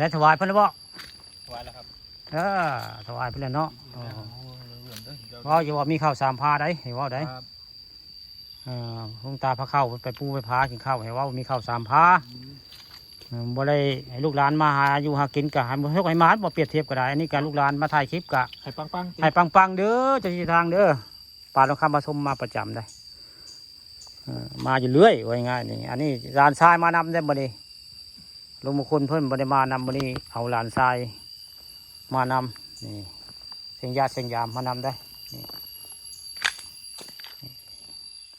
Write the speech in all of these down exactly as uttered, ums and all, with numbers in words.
ได้ถวายเพิ่นแล้วบ่ ถวายแล้วครับ เออถวายเพิ่นแล้วเนาะ เออเออเออ เว้าอยู่ว่ามีข้าวสามพาได้ให้เว้าได้ ครับ เออหลวงตาพาเข้าไปปูไปพากินข้าวให้เว้ามีข้าวสามพา อืม เออบ่ได้ให้ลูกหลานมาหาอยู่หากินก็ให้บ่ยกให้หมานบ่เปรียบเทียบก็ได้ อันนี้ก็ลูกหลานมาถ่ายคลิปก็ ให้ปังๆติ ให้ปังๆเด้อเจ้าที่ทางเด้อ ปาทองคำมาชมมาประจำได้ เออมาอยู่เรื่อยว่าง่ายๆนี่ อันนี้หลานชายมานำได้บ่นี่ หลวงปู่คุณเพิ่นบ่ได้มานำบ่นี่ เอาหลานชายมานำนี่ เสียงญาติเสียงยามมานำได้นี่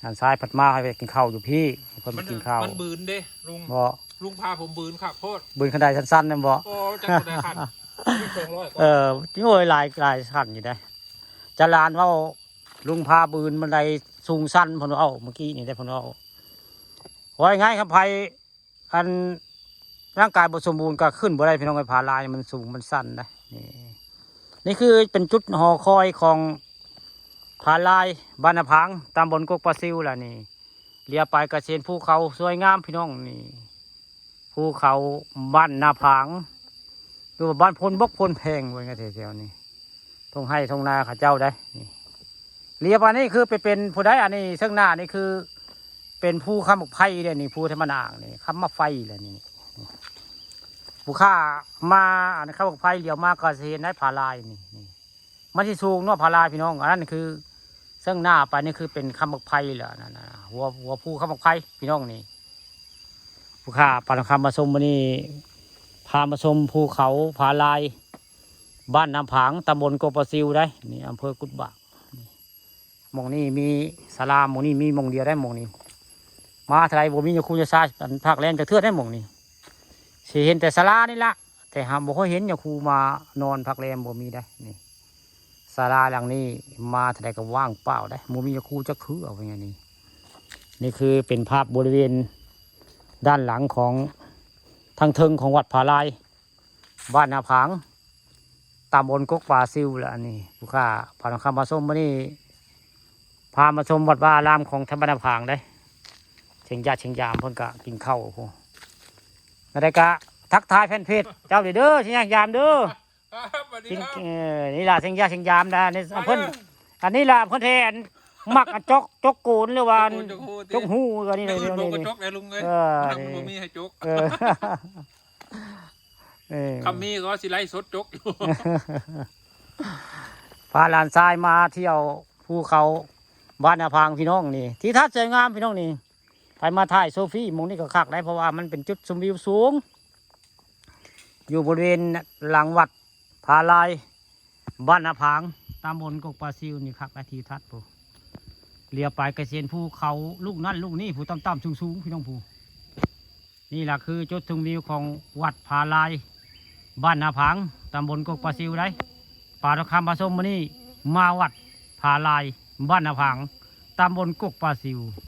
หลานชายผัดมาให้ไปกินข้าวอยู่พี่ เพิ่นไปกินข้าว มันบืนเด้ลุง บ่ ลุงพาผมบืนครับโพด บืนคันไดสั้นๆนั่นบ่ โอ้จักคนใดขันมีสองร้อยกว่า เออโอ้ยหลายหลายขั้นอยู่ได้ จารานเว้าลุงพาบืนบันไดสูงสั้นเพิ่นเว้าเมื่อกี้นี่ได้เพิ่นเว้า ว่าง่ายคำไพอันร่างกายบ่สมบูรณ์ก็ขึ้นบ่ได้พี่น้องไอ้ผาลายมันสูงมันสั้นนะนี่ นี่คือเป็นจุดหอคอยของผาลายบ้านนาผางตำบลกกปลาซิวล่ะนี่ เลียไปกระเซ็นภูเขาสวยงามพี่น้องนี่ ภูเขาบ้านนาผาง หรือว่าบ้านโพนบกโพนแพงว่าไงแถวๆนี่ ทงไฮ่ทงนาเขาเจ้าได้นี่ เลียไปนี่คือไปเป็นผู้ใดอันนี้เชิงหน้านี่คือ เป็นภูคำบักไพเด้นี่ ภูธรรมนางนี่ คำมาไฟเลยนี่ ผู้ข้ามาอันคำบักไพเลียวมาก็สิเห็นได้ผาลายนี่นี่ มันสิสูงเนาะผาลายพี่น้อง อันนั้นคือเชิงหน้าไปนี่คือเป็นคำบักไพแหละนั่นน่ะ หัวหัวภูคำบักไพพี่น้องนี่ ผู้ข้าปาทองคำมาชมมื้อนี้ พามาชมภูเขาผาลาย บ้านนาผาง ตำบลกกปลาซิวได้ นี่อำเภอกุดบาก หม่องนี้มีศาลา หม่องนี้มีหม่องเดียวได้หม่องนี้ มาเท่าไรบ่มียาคูยาซาอันภาคแรงจักเทื่อได้หม่องนี้ สิเห็นแต่ศาลานี่ละ แต่หาบ่ค่อยเห็นยาคูมานอนภาคแรมบ่มีได้นี่ ศาลาหลังนี้มาเท่าไรก็ว่างเปล่าได้ บ่มียาคูจักคือเอาไว้ไงนี่ นี่คือเป็นภาพบริเวณด้านหลังของทางเทิงของวัดผาลาย บ้านนาผาง ตำบลกกปลาซิวแหละอันนี้ ผู้ข้าพาทองคำมาชมมื้อนี้ พามาชมวัดวาอารามของทางบ้านนาผางได้ เชียงญาติเชียงยามเพิ่นก็กินข้าวโอ้โห แล้วก็ทักทายแฟนเพจเจ้าเด้อเด้อ เชียงญาติเชียงยามเด้อ ครับสวัสดี กิน ครับ เอ่อนี่ล่ะเชียงญาติเชียงยามนะนี่ มา เพิ่น เด้อ อันนี้ล่ะเพิ่นแทนมักอันจกจกโกนหรือว่า จกโกนจกฮู้ติ จกฮู้ก็นี่ แล้ นี่ วอื่น นี่ บอกว่า นี่ จกได้ลุงเลย เออ มัน นี่ บ่มีให้จก เออ เออ คำมีก็สิไล่สดจกอยู่ พาหลานชายมาเที่ยวภูเขาบ้านนาผางพี่น้องนี่ ที่ทัดสวยงามพี่น้องนี่ ไปมาถ่ายเซลฟี่หม่องนี้ก็คักได้ เพราะว่ามันเป็นจุดชมวิวสูง อยู่บริเวณหลังวัดผาลาย บ้านนาผาง ตำบลกกปลาซิวนี่คักได้ที่ทัดผู้ เลียวไปกระเซียนภูเขาลูกนั่นลูกนี้ผู้ต่ำๆสูงๆพี่น้องผู้ นี่ล่ะคือจุดชมวิวของวัดผาลาย บ้านนาผาง ตำบลกกปลาซิวได้ ปาทองคำมาชมมื้อนี้ มาวัดผาลาย บ้านนาผาง ตำบลกกปลาซิว